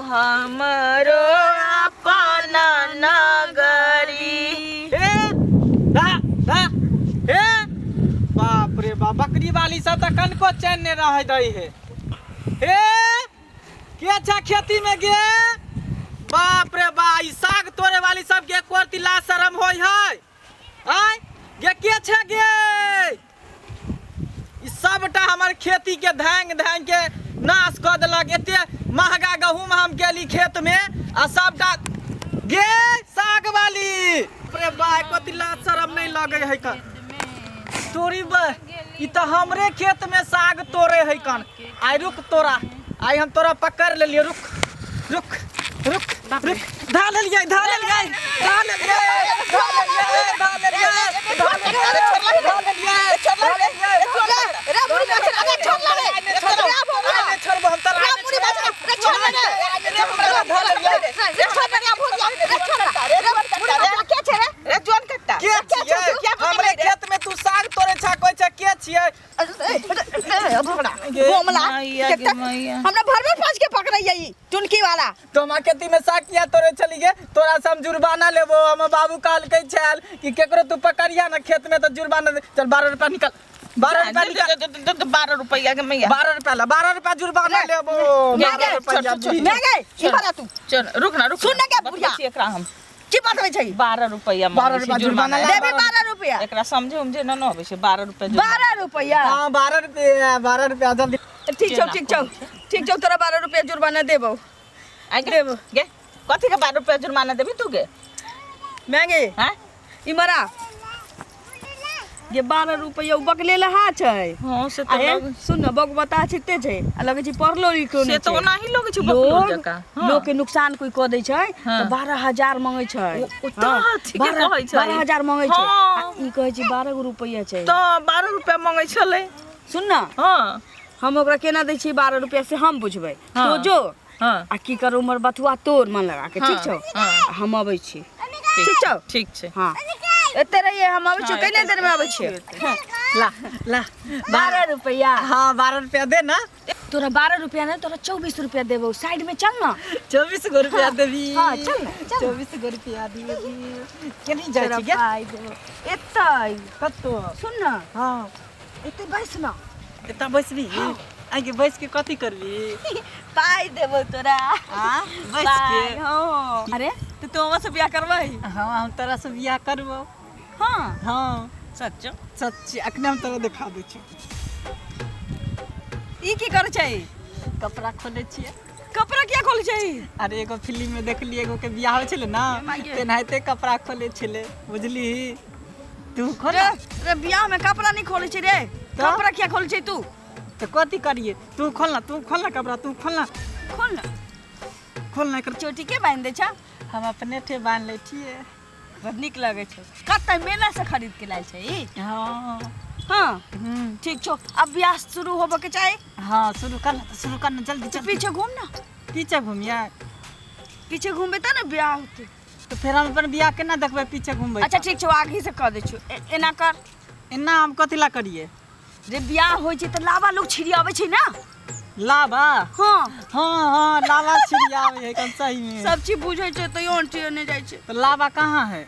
हमरो अपन नगरी। ए दा दा ए, बाप रे बाप, बकरी वाली सब तऽ कनको चैन नहि रहै दै है। ए के छा खेती में गे? बाप रे बा, ई साग तोड़े वाली सब के एको रत्ती लाज शरम होय है? आय गे, के छे गे? ई सबटा हमर खेती के धांग धांग के नाश कऽ देलक। एते महगा गहूम हम केली खेत में आ सबटा गे साग वाली। बाप रे बा, एको रत्ती लाज शरम नहीं लगे है कन। तोरी बे, ई तऽ हमरे खेत में साग तोड़े है कन। आइ रुक तोरा, आइ हम तोरा पकड़ लेलियै। रुक रुक रुक रुक, धा लेलियै, धा लेलियै, धा लेलियै, धा लेलियै, धा लेलियै, धा लेलियै, धा लेलियै, धा लेलियै। रे बुढ़ी बछड़ा, रे छोड़ ला रे। रे भोगला। आइ नहि छोड़बो हम तोरा, रे आइ नहि बुढ़ी छोड़बो। बछड़ा, रे छोड़ रे। रे हमरा धा लेलियै। रे छोड़ रे भोगला, रे छोड़ रे। रे बुढ़ी बछड़ा के छै रे? रे जोन कट्टा। के छियै? हमरे खेत में तू साग तोड़े छा, कहै छै के छियै? रे भोगला, बोमला, मैया गे मैया। हमरा भरभर पाँच के पकड़ैया ई टुनकी वाला। तो हमरा खेती में साग किया तोड़े छली गे? तोरा से हम जुर्माना लेबो। हमर बाबू कहलकै छल कि केकरो तू पकड़िया ना खेत में तो जुर्माना दे। चल 12 रुपया निकाल, 12 रुपया निकाल। 12 रुपया के मैया। 12 रुपया ला, 12 रुपया जुर्माना लेबो। गे, 12 गे, रुपया छोड़, छोड़, दी। नहीं गई, ई भरा तू। चल रुक ना, रुक। सुन ना गे बतबै बुढ़िया। छी एकरा हम। की बतबै छै? 12 रुपया 12 मांगै छै रुपया जुर्माना जुर्माना। ला। देबी 12 रुपया। एकरा समझे उमझे न न अबै छै। 12 रुपया जुर्माना। 12 रुपया। हाँ, 12 रुपया, 12 रुपया जल्दी। ठीक छौ, ठीक छौ, ठीक छौ, तोरा 12 रुपया जुर्माना देबौ। आइ गे, गे कथी के 12 रुपया जुर्माना देबी तू गे? महंगे। हैं? इमरा ये 12 रुपया उ बकले लहा छै। हाँ से आ तऽ हे, लग सुन न, बकबता छिते छै आ लगै छै पढ़लो लिखलो से नहि तऽ छै। ओनाही लगै छै बकलो लोग जकाँ। हाँ। लोग के नुकसान कोई कऽ दै छै हाँ। तऽ 12,000 मंगै छै। ओ तऽ ठीके कहै छै। 12,000 मंगै छै। हाँ। आ ई कहै छै 12 गो रुपैआ छै। तऽ 12 रुपया मंगै छलै। सुन न। हाँ। हम ओकरा केना दै छियै 12 रुपया से हम बुझबै। हाँ। तो जो हाँ। आ की करू हमर बथुआ तोड़ मन लगा के, ठीक हाँ, छौ? हाँ। हम अबै छी, ठीक छौ? ठीक छै। हाँ, एते रहिए, हम अबै छी। हाँ, कने देर में अबै छियै। ला ला। 12 रुपया। हाँ, 12 रुपया दे ना। तोरा 12 रुपया नहीं, तोरा 24 रुपया देबौ। साइड में चल ना। 24 गो रुपया देबी? हाँ, चल ना, चल। 24 गो रुपया देबी। केनी जाइ तोरा छी गे? पाइ देबौ एतै। कतौ? सुन ना। हाँ। एतै बैस ना। एतऽ बैसबी? आगे बैस के कथी करबी? पाइ देबौ तोरा। हाँ, बैस पाइ, के। हाँ। अरे तो तू हमरा से बियाह करबै? हाँ, हम तोरा से बियाह करबो। हाँ। हाँ। सच्चो? सच्ची, अखने हम तोरा देखा दै छियौ। ई की करै छै? कपड़ा खोलै छियै। कपड़ा किया खोलै छै? अरे एगो फिल्म में देखलियै, एगो के बियाह होइ छलै ना, तेनाहिते कपड़ा खोलै छलै, बुझली? तू खोल। रे रे, बियाह में कपड़ा नहीं खोलै छै रे। तऽ? कपड़ा किया खोलै छै तू? तऽ कथी करिए? तू खोल ना, तू खोल ना कपड़ा, तू खोल ना। खोल ना। खोल ना एकर। चोटी के बांधि दै छ? हम अपने ठे बांधि लै छियै। बड़ नीक लगै छै। कतऽ मेला से खरीद के लायल छै ई? हाँ। हाँ। हम्म। ठीक छौ, अब बियाह शुरू होबे के चाही। हाँ, शुरू कर ना, शुरू कर ना जल्दी। तो जल्दी। पीछे घूम ना। पीछे घूमिए? पीछे घूमबे तऽ ने बियाह होतै। तऽ फेर हम अपन बियाह केना देखबै पीछे घूमबै? अच्छा ठीक छौ, आगे से कह दै छियौ। एना कर। एना हम कथी ला करिए? रे बियाह होइ छै तऽ लावा लोग छिड़ियाबै छै ना। लावा? हाँ। हाँ हाँ, लावा छिड़ियाबै है कम सही में। सब चीज बुझै छै तैयो अंटी नहि जाइ छै। तऽ लावा कहाँ है?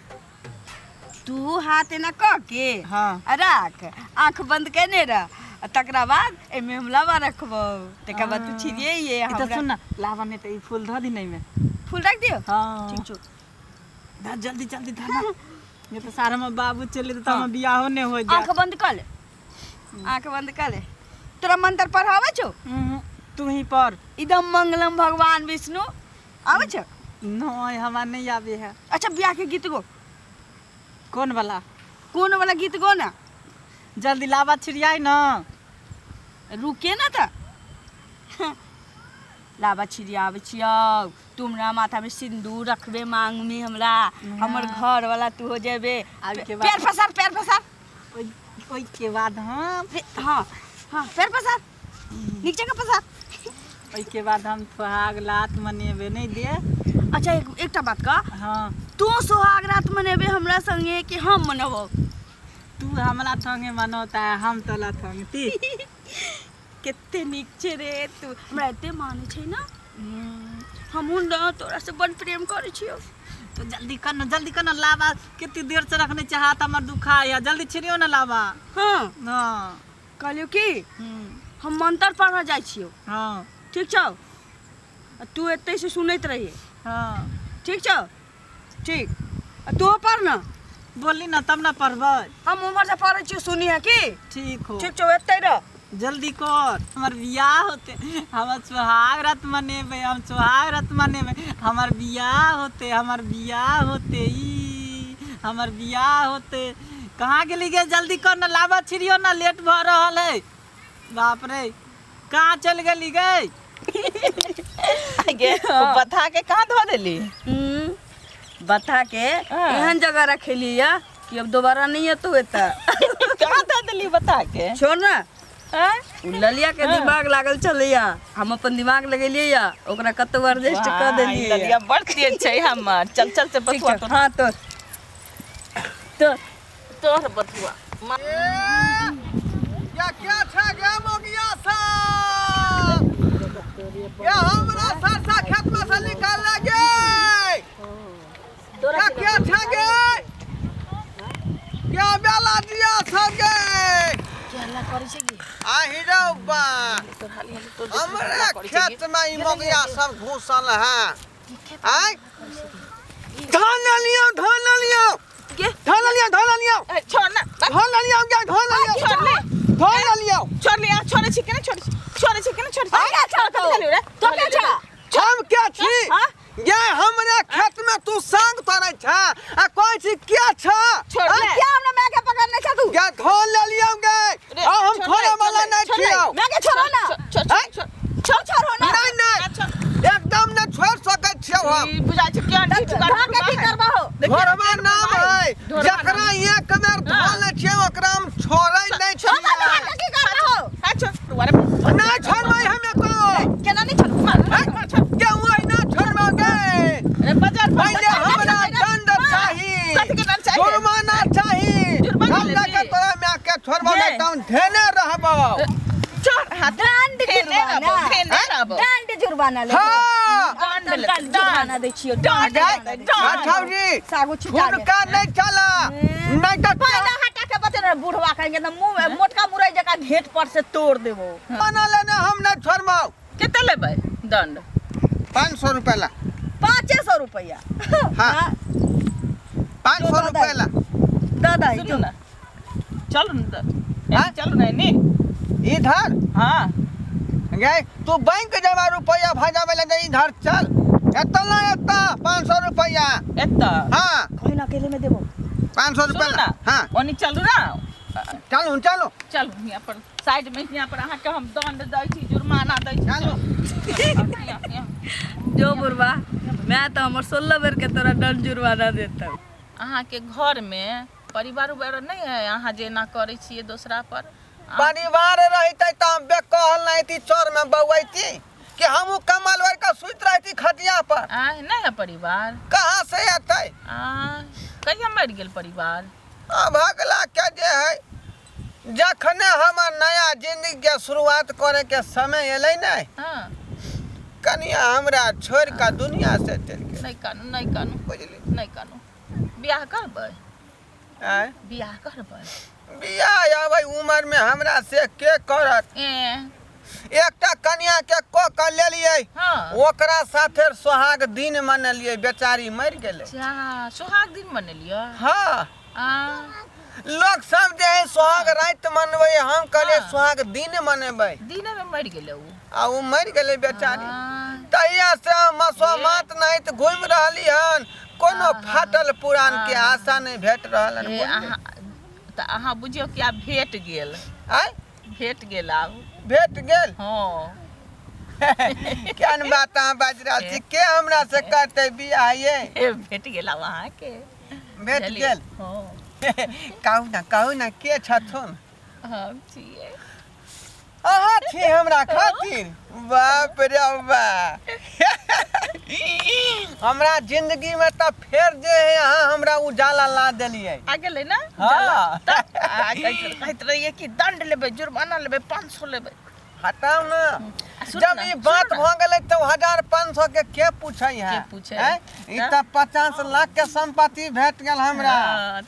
तू हाथ एना कऽ के हाँ। आ राख, आँख बंद केने रह, आ तकरा बाद एहिमे हम लावा रखबौ, तकर बाद तू छिड़ियैये। ई तऽ हमरा सुन ना, लावा नहि तऽ ई फूल धऽ दी एहिमे। फूल रख दियौ? हाँ। ठीक छौ। धर, जल्दी जल्दी धर ना, नहीं तो सारा हमर बाबू चले तऽ हमर बियाहो नहि हो जाए। आँख बंद कऽ ले, आँख बंद कऽ ले। तोरा मंत्र पढ़ाबै छौ? तू ही पढ़। इदम मंगलम भगवान विष्णु आबै छौ? नहीं, हमरा नहीं आबे है। अच्छा, बियाह के गीत गो। कौन वाला? कोन वाला गीत गो ना। जल्दी लावा छिड़ियाई ना। रुके ना तऽ लाबा छिड़ियाबै छियौ। तू हमरा माथामे सिन्दूर रखबे मांगमे, हमरा हमर घर वाला तू हो जेबे। आबके बाद पैर पसार, पैर पसार। ओहिके बाद हम हाँ हाँ, पैर पसार, नीक जगह पसार। ओहिके बाद हम सोहाग रात मनेबे नहि दे। अच्छा, एक एकटा बात कह। हाँ। तू सोहाग रात मनेबे हमरा संगे कि हम मनबौ? तू हमरा संगे मनौता, हम तोरा संगे ती। कते नीक छै रे, तू हमरा एते मानै छै ना। हमहूँ न तोरा से बड़ प्रेम करै छियौ। तो जल्दी कर न, जल्दी कर न, लाबा कते देर से रखने छै, हाथ हमर दुखाय है, जल्दी छिड़ियो न लाबा। हाँ। हाँ। कहलियौ कि हम मंत्र पढ़ऽ जाइ छियौ। हाँ। ठीक छौ? आ तू एतै से सुनैत रहिए। हाँ। ठीक छौ? ठीक। आ तू पढ़ न। बोली ना तब ना पढ़बै। हम उम्हर से पढ़ै छियौ, सुनी है की? ठीक हो। ठीक छौ, एतै रह। जल्दी कर, हमर बियाह होते, हमर सुहाग रात मनेबै, हम सुहाग रात मनेबै, हमर बियाह होते, हमर बियाह होते, ई हमर बियाह होते। कहाँ गेली गे? जल्दी कर ना, लाबा छिड़ियो ना, लेट भऽ रहल है। बाप रे, कहाँ चल गेली गे? गे बता के कहाँ धो देली? बता के एहन जगह रखेली या कि अब दोबारा नहीं एतौ एतऽ। कहाँ धो देली बता के? छोड़ ना। आँय? उ ललिया के दिमाग लागल छलैया, हम अपन दिमाग लगेलियै या ओकरा कतौ एडजस्ट कऽ वाह, ई देलियै। ललिया बड़ तेज छै हमर। चल चल से ठीक बथुआ छै, तोर। हाँ तो तोर तोर बथुआ। या क्या छा गया मोगिया साहब, या हमरा सरसा खेत में से निकाल लगे, या क्या छा गे, क्या बेला दिया सब गे। आ हीरो बा, हमरा खेत में ई मोगिया सब घुसल है। आय धान लियो, धान लियो, धान लियो, धान लियो। ए, छोड़ ना। धान लियो क्या, धान लियो? छोड़ ले। धान लियो। छोड़ ले, छोड़े छी केना छोड़े छी, छोड़े छी केना छोड़े छी? क्या छोड़ कथी भेलौ रे? तो क्या छा? हम क्या छी? हाँ? ये हमरे खेत में तू संग तोड़ै छ आ कहै छी क्या छ? छोड़ ले। क्या हमरा माय के पकड़ने छ तू? क्या धान ले लियो गे? रे, आ हम छोड़ ले, छोड़े वाला छोड़ ले, नहीं छोड़ ले। छियौ। माय के छोड़ो ना। छोड़, छोड़, छोड़, छोड़, छोड़ो ना। नहीं नहीं, छोड़। एकदम नहीं छोड़ सकै छियौ हम। ई बुझाइ छै केहन ठीक धान के की करबा हो? घरवा नाम है, ढोरबा जकरा एक बेर धो लै छियै ओकरा हम छोड़ै नहि छोड़ ना, छियै। धान के की करबा हो? हाँ, छोड़। अरे, नहीं छोड़बै हम एको। केना नहीं छोड़ू? मार, मार, मार, छोड़। के वही ना छोड़बै गे। अरे, बाजार पर पहिले हमरा दंड चाही, कथी के दंड चाही? जुर्माना चाही। जुर्माना हमरा लेबही? के तोरा माय के छोड़बो ये। नहि तऽ हम धेने रहबौ। छोड़ हाथ। दंड धेने रहबौ, जुर्माना। धेने रहबौ। दंड जुर्माना ले। हाँ। दंड ले, जुर्माना दै छियौ, दंड दंड ले, दंड। राठौर जी, सागो छिटा दे। हुनका नहीं चला, नहीं तो फायदा हटा के बचे रहे बुढ़वा कहेंगे ना, मुंह में मोटका मुरई जका घेंट पर से तोड़ देबो। मना लेने हम नहीं छोड़बौ। कते लेबै दंड? 500 रुपया ला। 500 रुपया। हाँ। 500 रुपया ला। दादा सुनू ना, चलू ना त- हाँ? चलू ना एने। इधर? हाँ। गे तू बैंक जमा रुपया भजावे ले, इधर चल, एतऽ ना, एतऽ 500 रुपया। एतऽ? हाँ। कहीं ना अकेले में देबो। 500 रुपया सुनू ला। ना। हाँ। ओनी चलू ना। चलू चलू। चलू हियाँ पर साइड में, हियाँ पर अहाँके हम दंड दै छी, जुर्माना दै छी। चलू। हियाँ, हियाँ। जो बुढ़वा, मैं तो हमर 16 बेर के तोरा दंड जुर्माना देता। अहाँके घर में परिवार उवार नहीं है? अहाँ जे एना करै छियै दोसरा पर? परिवार रहते तऽ हम बेकहल नहीं थी, चोर में बौऐती कि हमहूँ कमल ओढ़ के सुति रहती खटिया पर। आय नहीं है परिवार? कहाँ से एतै? आ कहिया मरि गेल परिवार? आ भगला के जे है, जखने हमर नया जिंदगी के शुरुआत करे के समय एलै ने, हाँ, कनिया हमरा छोड़ के दुनिया से चलि गेल। नहीं कानू, नहीं कानू। बुझली? नहीं कानू। बियाह करबै? आँय? बियाह करबै? बियाह अबै उमर में हमरा से के करत? ए एकटा कनिया के कऽ के लेलियै, हाँ, ओकरा साथे सोहाग दिन मनेलियै, बेचारी मरि गेलै। अच्छा, सोहाग दिन मनेलियै? हाँ। आ लोक सब जे है सोहाग राति मनबै, हम कहलियै हाँ। सोहाग दिन मनेबै। दिने में मरि गेलै उ? आ उ मरि गेलै बेचारी। आ, तहिया से मसोमात नहीं तऽ घुमि रहली हन, कोनो फाटल पुरान के आशा नहीं भेट रहल हन। ए, अहाँ तऽ अहाँ बुझियौ कि आब भेट गेल। आँय? भेट गेल आब। भेट गेल? हाँ। केहन बात अहाँ बाजि रहल छी, के हमरा से करतै बियाह ये? ए, भेट गेल आब अहाँके। भेट बुझलियै? गेल? हाँ। कहू ना, कहू ना, के छथुन? हम छियै। अहाँ छी हमरा खातिर? बाप रे बा, हमरा जिंदगी में तऽ फेर जे है अहाँ हमरा उजाला ला देलियै। आ गेलै ना? हाँ। तऽ आ कहैत रहियै कि दंड लेबै, जुर्माना लेबै, 500 लेबै। हटाउ ना। आ सुनू जब ना, ई बात सुनू ना। भऽ गेलै तऽ 1500 के के पूछै है? के पूछै? हैं? ई तऽ? तऽ 50 लाख के संपत्ति भेट गेल हमरा। हाँ,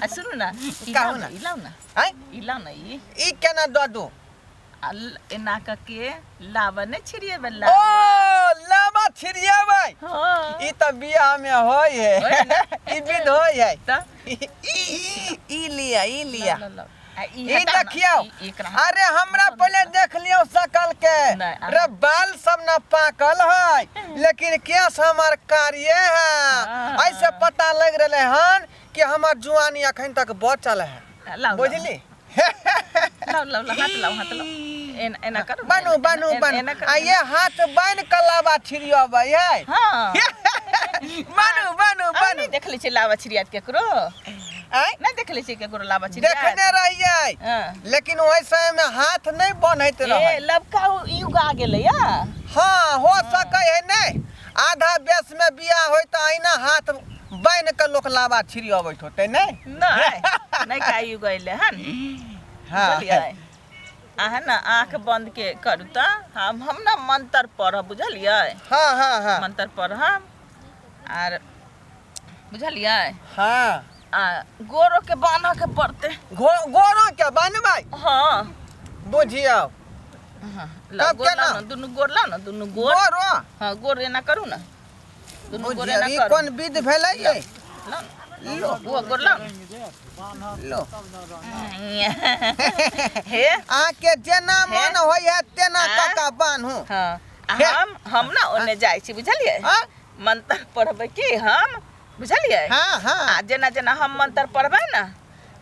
आ सुनू ना, ई कहू लाउ ना। ना, ई लाउ ना। हैं? ई लाउ ना ई। ई केना दऽ दू? आ एना कऽ के लाबा नहि छिड़िएबै? ओ लाबा। लाबा छिड़िएबै? हाँ। ई तऽ बियाह में होइ है। होइ ना? ई विध होइ है। तऽ ई ई लिया, ई लिया। लाउ, लाउ, लाउ। आ ई ई हटाउ ना, देखियौ। एकरा। अरे, हमरा पहिले देख लियौ शकल के। नहि, रे, बाल सब न पाकल है, लेकिन केस हमर कारिये है। ऐसे पता लग रहले हन कि हमर जुआनी अखन तक बचल है। लाउ, लाउ। बुझली? लाउ, लाउ, लाउ, हाथ लाउ, हाथ लाउ। एना एना करू। बनू, बनू, बनू। एना करू। आ ये हाथ बन के लाबा छिड़ियबै है। बनू, बनू। आ, बनू। नहि देखले छियै लाबा छिड़ियात केकरो? आँय? नहि देखले छियै केकरो लाबा छिड़ियात? देखने रहियै, लेकिन ओहि समय में हाथ नहीं बनैत ए रहे। लबका युग आ गेलै या। हाँ, हो सकै है। नहीं, आधा बेस में बियाह होय तऽ अहिना हाथ बान्हि के लोक लाबा छिड़ियबैत होतै, नहीं? नहि नहि, का युग अइलै हन। बुझलियै? अहाँ ने आँख बंद के करू तऽ हम ने मंत्र पढ़ब, बुझलियै? हाँ हाँ हाँ मंत्र पढ़ब आर, बुझलियै? हाँ। आ गोरो के बान्हऽ के पड़तै। गोरो के बान्हबै? हाँ। बुझियौ। हाँ, लाउ, तब गोर केना? लाउ ने, दुनू गोर लाउ ने, दुनू गोर। गोरो? हाँ, गोर एना करू ने, दुनू गोर। बुझियौ। एना ई करू। कोन विध भेलै ये? लाउ ने। लो। ओ गोर लाउ ने। लो। हे। अहाँके जेना हे? मन होइ है तेना आँ? काका बान्हू। हाँ, आ हम ना ओने जाइ छी, बुझलियै? हाँ? मंत्र पढ़बै की हम, बुझलियै? हाँ हाँ आ जेना जेना हम मंत्र पढ़बै ने,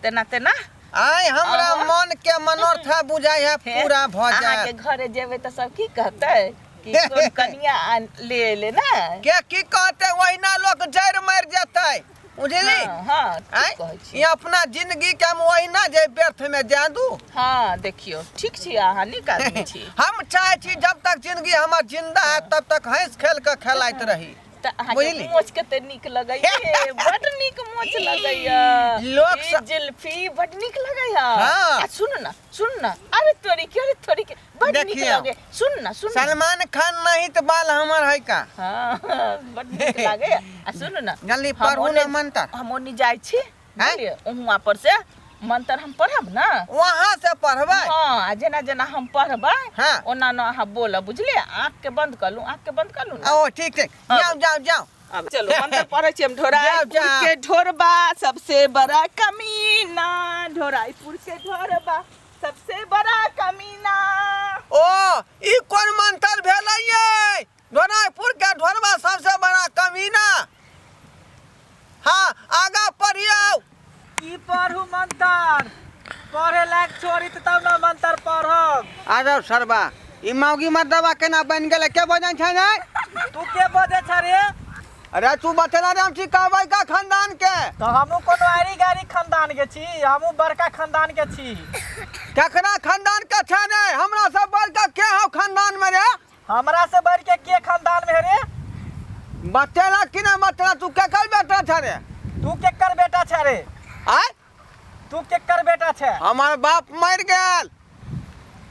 तेना तेना आइ हमरा अहाँ? मन के मनोरथ बुझाइ है हे, पूरा भऽ अहाँके जायत। घरे जेबै तऽ सब की कहतै कि कोन कनिया ले एलै ने? के की कहते? ओहिना लोक जड़ि मरि जेतै, बुझली? हाँ, ठीक आँय? कहै छी। ई अपना जिंदगी के हम ओहिना जे व्यर्थ में जाय दू? हाँ, देखियौ, ठीक छी, अहाँ नीक आदमी छी। हम चाहे छी जब तक जिंदगी हमर जिंदा है तब तक हंस खेल के खेलाइत रही। तऽ अहाँके बुझली? मोछ कते नीक लगैया, बड नीक मोछ लगैया। लोक ई जुल्फी बड नीक लगैया। आ सुन ना, सुन ना, अरे तोरी के, अरे तोरी के, बड नीक देखियौ। लगे। सुन ना, सुन ना। सलमान खान नहीं तो बाल हमर है का। हाँ, बड नीक लागैया। आ सुन ना। जल्दी हम पढ़ू ओने ना मंत्र। हम ओने जाइ छी, बुझलियै? वहाँ पर से मंत्र हम पढ़ब ना। वहाँ से पढ़बै? हाँ, आ जेना जेना हम पढ़बै, ओना ओना अहाँ बोलब, बुझलियै? आँख के बंद कर लू, आँख के बंद कर लू ना। ओ ठीक ठीक, जाओ जाओ जाओ। अब चलो, मंत्र पढ़ै छी हम। जाओ, ढोराईपुर जाओ। के ढोरबा सबसे बड़ा कमीना, ढोराईपुर के ढोरबा सबसे बड़ा कमीना। ओ ई कोन मंत्र भेलै ये? ढोराईपुर के ढोरबा सबसे बड़ा कमीना। हाँ, आगा पढ़ियौ। की पढ़ू? मंत्र पढ़े लायक छोड़ी तऽ तब ने मंत्र पढ़ब। आ जाओ सरबा, ई मौगी मर्दबा केना बनि गेलै? के बजै छै ने? तू के बजै छ रे? अरे, तू बतेला रे, हम छी कहबै का खानदान के। तऽ हमहूँ कोनो आरी गारी खानदान के छी? हमहूँ बड़का खानदान के छी। केकरा खानदान के छै रे? हमरा सब बड़का के हौ खानदान में रे? हमरा से बढ़ के के खानदान में है रे? बतेला कि ना बतेला, तू केकर बेटा छ रे? तू केकर बेटा छ रे? आय? तू केकर बेटा छ? हमर बाप मरि गेल।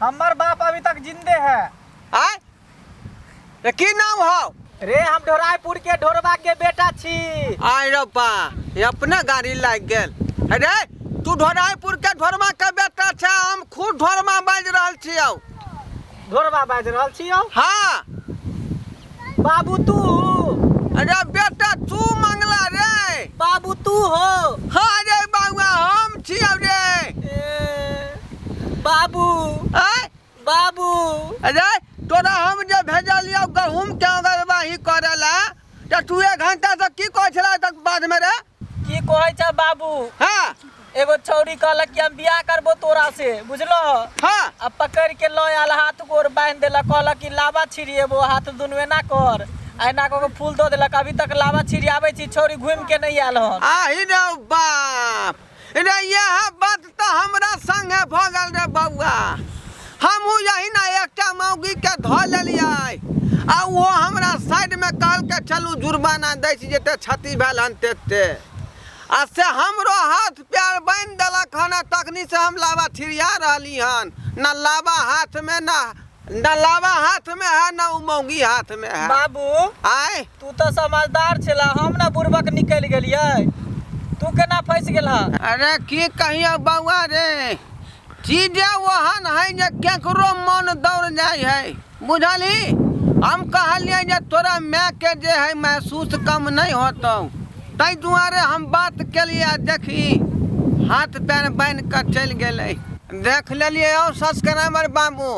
हमर बाप अभी तक जिंदे है। आय रे, की नाम हौ? रे, हम ढोराईपुर के ढोरबा के बेटा छी। आय रे बा, ये अपना गाड़ी लागि गेल। अरे, तू ढोराईपुर के ढोरमा के बेटा छ? हम खुद ढोरमा बाजि रहल छियौ। ढोरबा बाजि रहल छी यौ? हाँ। बाबू तू? अरे बेटा, तू मंगला रे। बाबू तू हो? हाँ रे बाबुआ, हम छियौ रे। ए, बाबू। आय? बाबू। अरे, तोरा हम जे भेजलियौ गहूम के ओगरबाही करे ला, तऽ तू एक घंटा से की कहै छला तक बाद में रे? की कहै छ बाबू? हाँ। एगो छौरी कहलक कि हम बियाह करबो तोरा से, बुझलो? आ पकड़ के लऽ आयल, हाथ गोर बान्हि देलक, कहलक कि लाबा छिड़िएबो, हाथ दुनू एना कर आ एना कऽ के फूल दऽ देलक। अभी तक लाबा छिड़ियाबै छी, छौरी घुमि के नहि आयल हन। आहि रे बाप रे, इएह बात तऽ हमरा संगे भऽ गेल रे बौआ। हमहूँ यही ने एकटा मौगीके धऽ लेलियै आ ओहो हमरा साइडमे कहलकै, चलू जुर्माना दै छी, जते क्षति भेल हन तेते। आ से हमरो हाथ पैर बान्हि देलक हन आ तखनी से हम लाबा छिड़िया रहली हन। ना लावा हाथ में, ना ना लावा हाथ में है, ना उ मौगी हाथ में है। बाबू, आय, तू तो समझदार छला, हम ना बुड़बक निकलि गेलियै, तू केना फंसि गेल? अरे की कहियो बौआ रे, चीजे ओहन है जे केकरो मन दौड़ जाइ है, बुझलही? हम कहलियै जे तोरा माय के जे है महसूस कम नहीं होतौ, ताहि दुआरे हम बात केलियै आ देखी हाथ पैर बान्हि कऽ चलि गेलै। देख लेलियै औ सब्सक्राइबर बाबू,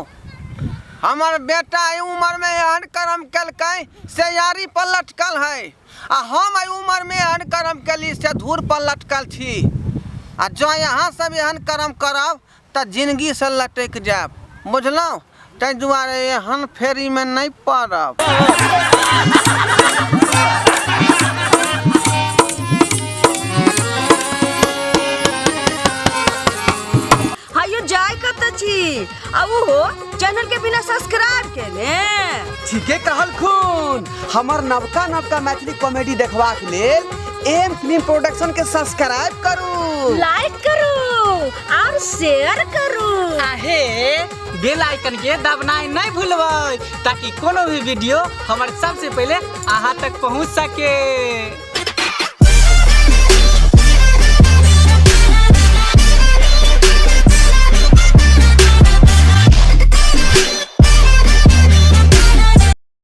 हमर बेटा एहि उमरमे एहन कर्म केलकै से यारी पर लटकल है, आ हम एहि उमरमे एहन कर्म केली से धूर पर लटकल छी। आ जँ अहाँ सब एहन कर्म करब तऽ जिनगीसँ लटकि जायब, बुझलहुँ? ताहि दुआरे एहन फेरीमे नहि पड़ब। हायो, जाय कतऽ छी आ ओहो चैनल के बिना सब्सक्राइब केने? ठीके कहलखुन। हमर नवका नवका मैथिली कॉमेडी देखबाक लेल एम फिल्म प्रोडक्शन के सब्सक्राइब करू, लाइक करू और शेयर करू। आहे बेल आइकन के दबनाइ नहि भूलबै, ताकि कोनो भी वीडियो हमर सबसे पहिले अहाँ तक पहुँच सके।